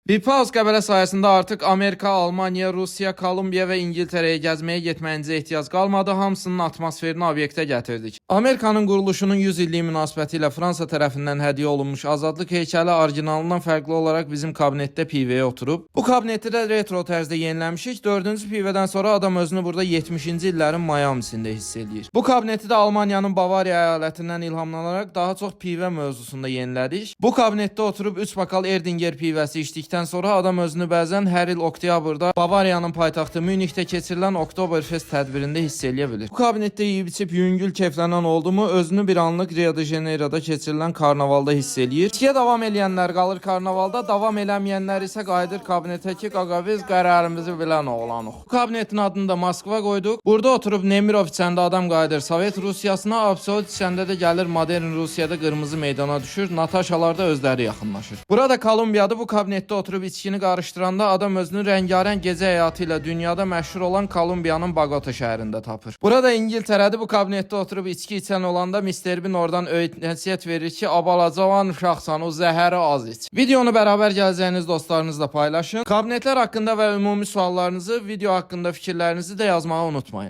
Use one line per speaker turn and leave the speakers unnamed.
Vip House Qəbələ sayəsində artıq Amerika, Almaniya, Rusiya, Kolumbiya və İngiltərəyə gəzməyə getməyinizə ehtiyac qalmadı. Hamısının atmosferini obyektə gətirdik. Amerikanın quruluşunun 100 illiyi münasibətilə ilə Fransa tərəfindən hədiyyə olunmuş Azadlıq heykəli orijinalından fərqli olaraq bizim kabinetdə pivəyə oturub. Bu kabineti də retro tərzdə yeniləmişik. Dördüncü pivədən sonra adam özünü burada 70-ci illərin Miamisində hiss eləyir. Bu kabineti də Almaniyanın Bavariya əyalətindən ilhamlanaraq daha çox pivə mövzusunda yenilədik. Bu kabinetdə oturub 3 bakal Erdinger pivəsi içdikdən sonra adam özünü bəzən hər il oktyabrda Bavariyanın paytaxtı Münihdə keçirilən Oktoberfest tədbirində hiss eləyə bilir. Bu kabinetdə yeyib içib yüngül keyflənən oldu mu, özünü bir anlıq Rio de Janeiroda keçirilən karnavalda hiss eləyir. İçkiyə davam eləyənlər qalır karnavalda, davam eləməyənlər isə qayıdır kabinetə ki, qaqa, biz qərarımızı bilən oğlanıq. Bu kabinetin adını da Moskva qoyduq. Burada oturub Nemirov içəndə adam qayıdır Sovet Rusiyasına, Absolut içəndə də gəlir modern Rusiyada qırmızı meydana düşür, Nataşalar da özləri yaxınlaşır. Burada Kolumbiyadır. Bu kabinetdə oturub içkini qarışdıranda adam özünü rəngarəng gecə həyatı ilə dünyada məşhur olan Kolumbiyanın Bogota şəhərində tapır. Burada İngiltərədir. Bu kabinetdə oturub içki içən olanda Mr. Bean oradan öyüd nəsihət verir ki, a bala, cavan uşaqsan, o zəhəri az iç. Videonu bərabər gələcəyiniz dostlarınızla paylaşın. Kabinetlər haqqında və ümumi suallarınızı, video haqqında fikirlərinizi də yazmağı unutmayın.